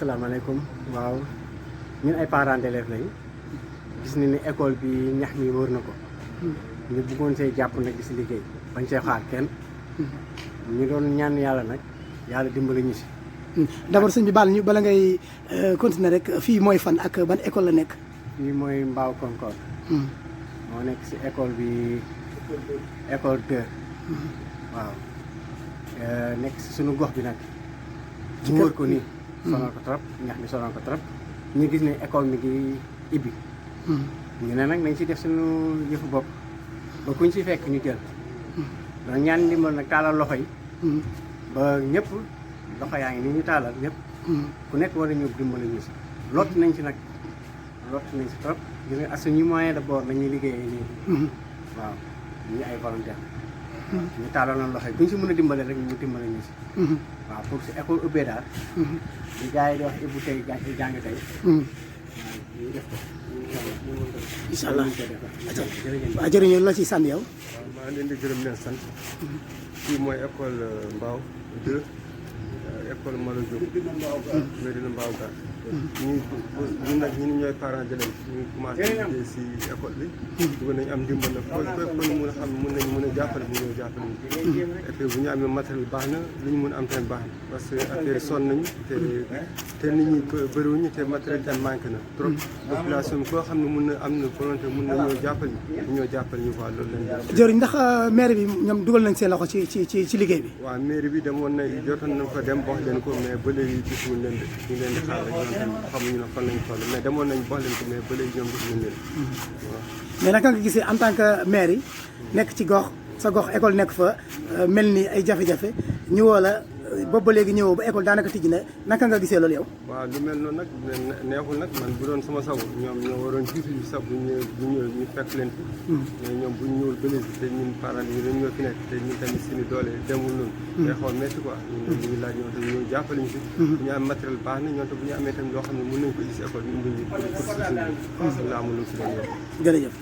asalaamaaleykum waaw ñun ay parents d'élèves lañ gis ni école bi ñax mi wër na ko ñu bëggoon see jàpp nag di si liggéey bañ see xaar kenn ñu doon ñaan yàlla nag yàlla dimbali ñu si. d'abord sëñ bi baal ñu bala ngay continuer rek fii mooy fan ak ban école la nekk. fii mooy Mbao Concorde. moo nekk si école bi école 2. waaw nekk si sunu gox bi nag. mu wër ko nii. sonal ko trop ñax mi sonal ko trop ñu gis ne école mi ngi ibbi. ñu ne nag nañ si def suñu yëfu bopp ba kuñ si fekk ñu jël. donc ñaan ndimbal nag taalal loxo yi. ba ñëpp loxo yaa ngi ni ñu taalal ñëpp. ku nekk war a ñëw dimbali ñu si. lott nañ si nag lott nañ si trop gis nga ak suñu moyen de bord nañuy liggéeyee nii. waaw ñu ay volontaire ñu taalaloon loxo yi bu ñu si mën a dimbale rek ñu dimbale ñu si. waaw pour si école ubbee daal. di gars yi di wax ibbu tey jàng tey. ñu def ko. incha allah waaw jërëjëf la ci sànni yow. waaw maa ngi leen di gërëm leen sant. fii mooy école Mbao 2 école Malo Diop. Medina Mbao Gare. ñun nag ñun ñooy parents d'élèves ñu commencé liggéey si école bi. bëgg nañu am ndimbal nag fépp lu mun a xam mun nañu mën a jàppale bu ñëw jàppale ñu. et puis bu ñu amee matériel baax na lu ñu mun a am tamit baax na parce que affaire yi sonn nañu te nit ñi bëriwuñu te matériel tamit manqué na trop. population bi koo xam ne mun na am na volonté mun na ñëw jàppale ñu ñëw jàppale ñu quoi loolu lañ def. jërëjëf ndax maire bi ñoom dugal nañ seen loxo ci liggéey bi. waaw mairie bi demoon na jotoon na fa dem wax leen ko mais ba léegi gisuñu leen de ñu leen di xaar rek xamuñu ne fan lañ toll mais demoon nañ wax leen ko mais ba léegi ñoom gisuñu leen. waaw mais naka nga gisee en tant que maire yi nekk ci gox sa gox école nekk fa mel ni ay jafe-jafe ñu woo la boobu ba léegi ñëwoo ba école daanaka tijji na naka nga gisee loolu yow. waaw lu mel noonu nag neexul nag man bu doon sama sago ñoom ñoo waroon jiitu ñu sax bu ñëwee ñu fekk leen fi. mais ñoom bu ñu ñëwul ba léegi te ñun parents yi dañu ñoo fi nekk te ñun tamit suñu doole demul noonu. day xaw a métti quoi ñu ngi laaj ñoom tamit ñëw jàppale ñu si. bu ñu am matériel baax na ñoom tamit bu ñu amee tamit loo xam ne mën nañu ko indi si école bi indi ñu pour suñu la amul lu si doon yokk. jërëjëf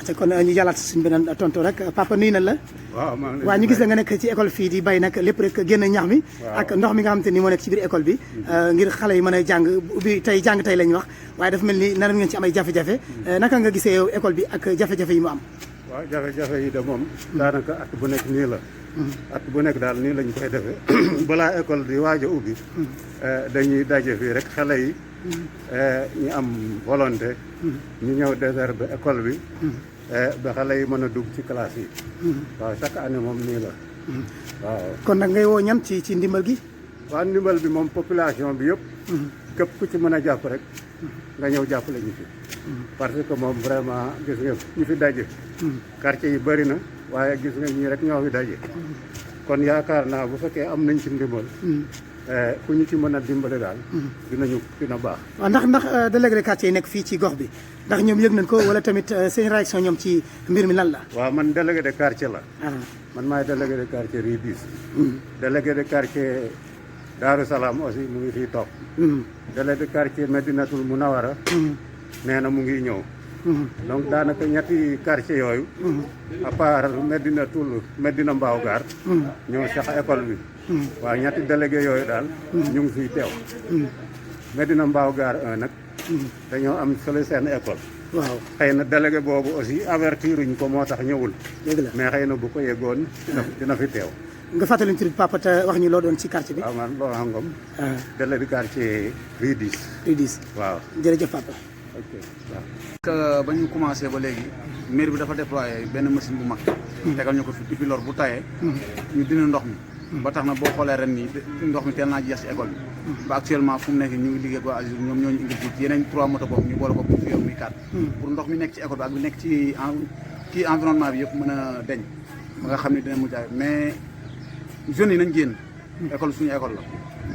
te kon ñu jàllaat suñu beneen tontu rek papa nuyu na la. waaw ñu gis la nga nekk ci école fii di bay nag lépp rek génn ñax mi. ak ndox mi nga xam te ni moo nekk ci biir école bi. ngir xale yi mën a jàng ubbi tey jàng tey lañ wax waaye dafa mel ni nar ngeen ci am ay jafe-jafe naka nga gisee yow école bi ak jafe-jafe yi mu am. waaw jafe-jafe yi de moom daanaka at bu nekk nii la. at bu nekk daal nii lañ koy defee balaa école di waaj a ubbi. dañuy daje fii rek xale yi. ñu am volonté. ñu ñëw désherber école bi. ba xale yi mën a dugg ci classe yi. waaw chaque année moom nii la. waaw kon nag ngay woo ñan ci ndimbal gi. waaw ndimbal bi moom population bi yëpp. képp ku ci mën a jàpp rek. nga ñëw jàppale ñu fi. parce que moom vraiment gis nga ñu fi daje. quartier yi bëri na waaye gis nga ñii rek ñoo fi daje. kon yaakaar naa bu fekkee am nañ ci ndimbal. ku ñu ci mën a dimbale daal. dina baax. waaw ndax délégué de quartier yi nekk fii ci gox bi ndax ñoom yëg nañ ko wala tamit seen réaction ñoom ci mbir mi lan la. waaw man délégué de quartier la. man maay délégué de quartier Rue 10. délégué de quartier Darou Salaam aussi mu ngi fii toog. délégué de quartier Medinatul Munawara. nee na mu ngi ñëw. donc daanaka ñetti quartier yooyu. à part Medina Mbao Gare. ñoo sax école bi. waaw ñetti délégué yooyu daal. ñu ngi fiy teew. Medina Mbao Gare 1 nag. dañoo am solo seen école. waaw xëy na délégué boobu aussi avertiruñ ko moo tax ñëwul. dëgg la mais xëy na bu ko yeggoon dina fi teew. nga fàttali ñu tudd papa te wax ñu loo doon ci quartier bi. waaw man loo xam délégué quartier Rue 10. Rue 10 waaw jërëjëf papa. ok waaw. que ba ñu commencé ba léegi mairie bi dafa déployé benn machine bu mag. tegal ñu ko fi depuis lor bu tawee. ñu dina ndox mi. ba tax na boo xoolee ren nii ndox mi teel naa jeex ci école bi. ba actuellement fu mu nekk ñu ngi liggéey ko Azur ñoom ñoo ñu indi ci yeneen 3 moto boobu ñu boole ko bu fi yow muy 4. pour ndox mi nekk ci école bi ak bi nekk ci environnement bi yëpp mën a deñ ba nga xam ne dina mujj mais jeunes yi nañ génn. école suñu école la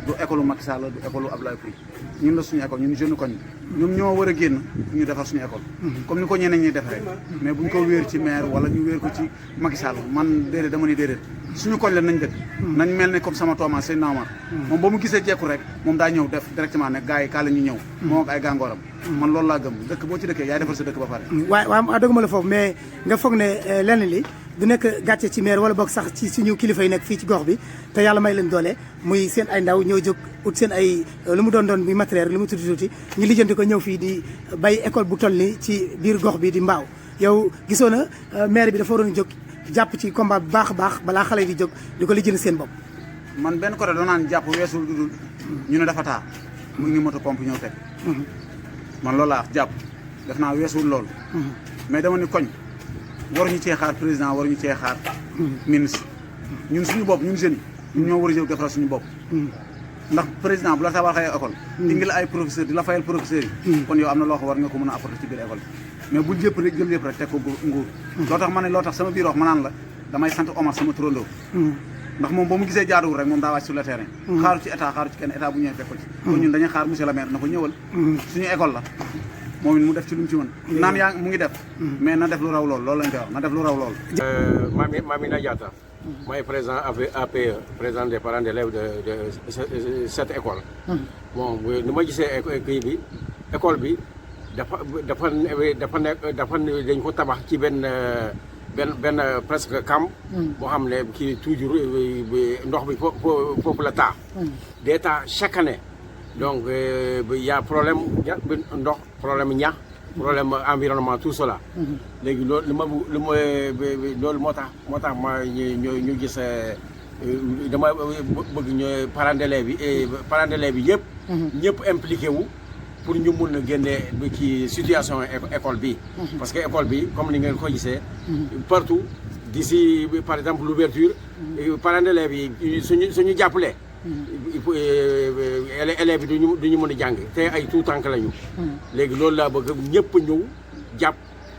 du école Macky Sall la du école Abdoulaye Pouye ñun la suñu école ñun jeune koñ ñoom ñoo war a génn ñu defar suñu école comme ni ko ñeneen ñi def rek mais buñ ko wéer ci maire wala ñu wéer ko ci Macky Sall man déedéet dama ni déedéet suñu koñ la nañ dëkk nañ mel ne comme sama Thomas Seydina Omar moom ba mu gisee jekku rek moom daa ñëw def directement ne gars yi kaa la ñu ñëw moo ak ay gàngooram man loolu laa gëm dëkk boo ci dëkkee yaay defal sa dëkk ba pare waaye dëgguma la foofu mais nga foog ne lenn li du nekk gàcce ci maire wala boog sax ci suñu kilifa yi nekk fii ci gox bi te yàlla may leen doole muy seen ay ndaw ñoo jóg ut seen ay lu mu doon muy matériel lu mu tuuti ñu lijjanti ko ñëw fii di bay école bu toll ni ci biir gox bi di Mbao yow gisoo na maire bi dafa waroon jóg jàpp ci combat bu baax a baax balaa xale di jóg di ko lijjanti seen bopp. man benn côté doon naan jàpp weesul dudul ñu ne dafa taa mu ngi moto pompe ñëw teg man loolu laa wax jàpp def naa weesul loolu mais dama ni koñ waruñu cee xaar président waruñu cee xaar ministre ñun suñu bopp ñun jeunes yi ñun ñoo war a jël defaral suñu bopp ndax président bu la tabaxee école di ngi la ay professeur di la fayal professeurs yi kon yow am na loo xam war nga ko mën a apporter ci biir école mais bul jëpp rek jël yëpp rek teg ko nguur loo tax ma ne loo tax sama biir wax ma naan la damay sant Omar sama turandoo ndax moom ba mu gisee jaaduwul rek moom daa wàcc sur le terrain xaaru ci état xaaru ci kenn état bu ñëwee fekk ko ci kon ñun dañuy xaar monsieur le maire na ko ñëwal suñu école la moom it mu def ci lu mu ci mën naan yaa mu ngi def mais na def lu raw lool loolu lañ koy wax na def lu raw lool Mamina Diatta mooy président APE président des parents d'élèves de cette école bon ni ma gisee kii bi école bi dafa nekk dañ ko tabax ci benn presque camp boo xam ne kii toujours ndox bi foofu la taa day taa chaque année donc y a problème ndox problème ñax problème environnement tout cela léegi loolu loolu moo tax ma ñu gis dama bëgg ñu parents d'élèves yi yëpp ñëpp impliqué wu pour ñu mun a génne ci situation école bi parce que école bi comme ni ngeen ko gisee partout d'ici par exemple l'ouverture parents d'élèves yi suñu jàppalee élèves yi duñu mën a jàng te ay tout tànk lañu léegi loolu laa bëgg ñëpp ñëw jàpp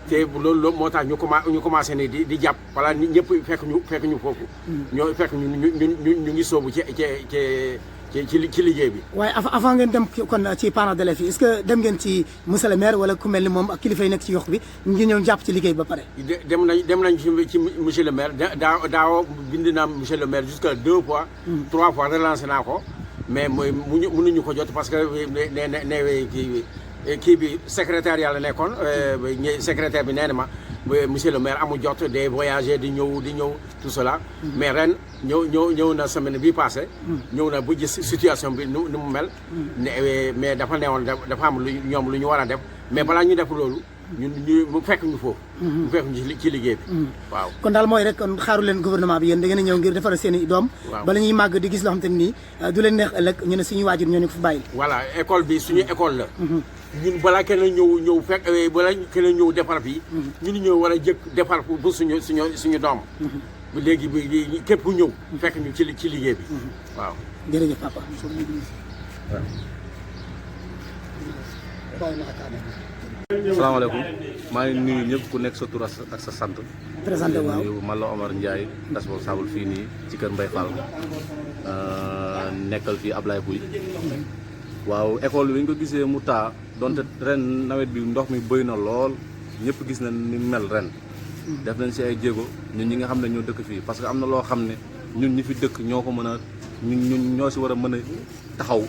te loolu moo tax ñu commencé ni di jàpp voilà ñëpp fekk ñu foofu ñoo fekk ñu ngi soobu ci liggéey bi. waaye avant ngeen dem kon ci parents d'élèves yi est-ce que dem ngeen ci monsieur le maire wala ku mel ni moom ak kilifa yi nekk ci yox bi ngi ñëw jàpp ci liggéey ba pare. dem nañ ci monsieur le maire daaw bind naa monsieur le maire jusqu'à 2 fois 3 fois relancé naa ko mais mënuñu ko jot parce que kii bi secrétaire yàlla nekkoon secrétaire bi nee na ma monsieur le maire amul jot des voyager di ñëw tout cela mais ren ñëw na semaine bi passé ñëw na bu gis situation bi nu mu mel mais dafa newoon dafa am ñoom lu ñu war a def mais balaa ñu def loolu mu fekk ñu foofu mu fekk ñu ci liggéey bi waaw kon daal mooy rek kon xaaru leen gouvernement bi yéen da ngeen a ñëw ngir defara seen i doom bala ñuy màgg di gis loo xam te nii du leen neex ëllëg ñu ne suñu waajur ñoo ñu ko fi bàyyi voilà école bi suñu école la ñun balaa kenn ñëw fekk balaa kenn ñëw defar fii ñun ñëw war a jëkk defar pour suñu doom léegi bi képp ku ñëw fekk ñu ci liggéey bi waaw jërëjëf papa salaamaaleykum maa ngi nuyu ñëpp ku nekk sa tur ak sa sant. présenté waaw nuyu man la Omar Ndiaye responsable fii nii ci kër Mbaye Fall nekkal fii Ablaye Pouy waaw école bi ñu ko gisee mu taa donte ren nawet bi ndox mi bëy na lool ñëpp gis na ni mel ren. def nañ si ay jéego ñun ñi nga xam ne ñoo dëkk fii parce que am na loo xam ne ñun ñi fi dëkk ñoo ko mën a ñun ñoo si war a mën a taxaw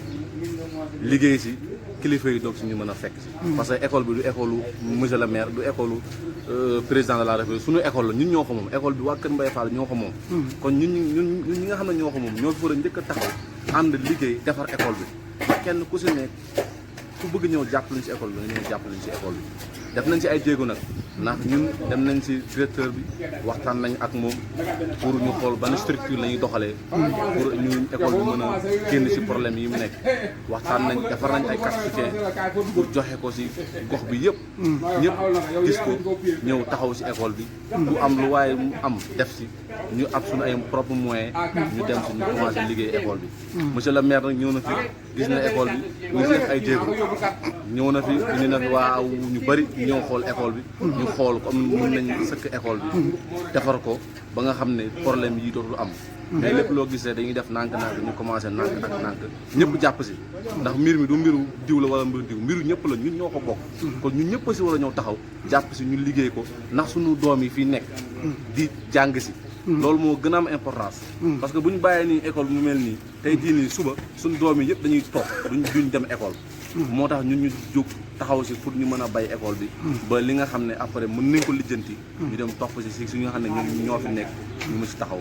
liggéey si. kilifa yi doog suñu mën a fekk si parce que école bi du école monsieur le maire du école président de la république suñu école la ñun ñoo ko moom école bi waa Kër Mbaye Fall ñoo ko moom kon ñun ñi nga xam ne ñoo ko moom ñoo fi war a njëkk a taxaw ànd liggéey defar école bi kenn ku si nekk ku bëgg ñëw jàppale ci école bi nga ñëw jàppale ci école bi def nañ ci ay jéego nag ndax ñun dem nañ ci directeur bi waxtaan nañ ak moom pour ñu xool ban structure la ñuy doxalee pour ñu école bi mën a génn ci problème yi mu nekk waxtaan nañ defar nañ ay carte soutien pour joxe ko ci gox bi yëpp ñëpp gis ko ñëw taxaw ci école bi bu am lu waaye mu am def ci ñu ab suñu ay propre moyen ñu dem ci ñu commencé liggéey école bi monsieur le maire nag ñëw na fi gis na école bi ñu ngi def ay jéego ñëw na fi indi na fi waa ñu bëri ñëw xool école bi ñu xool comme mën nañ sëkk école bi defar ko ba nga xam ne problème yi dootul am mais lépp loo gisee dañuy def nànk-nànk ñu commencé nànk ak nànk ñëpp jàpp si ndax mbir mi du mbiru diw la wala mbiru diw mbiru ñëpp la ñun ñoo ko bokk kon ñun ñëpp si war a ñëw taxaw jàpp si ñu liggéey ko ndax suñu doom yi fii nekk di jàng si loolu moo gën a am importance parce que bu ñu bàyyee nii école mu mel nii tey jii nii suba suñu doom yi yëpp dañuy toog duñ dem école moo tax ñun ñu jóg taxaw si pour ñu mën a bay école bi ba li nga xam ne après mën nañ ko lijjanti ñu dem topp si nga xam ne ñun ñoo fi nekk ñu mu si taxaw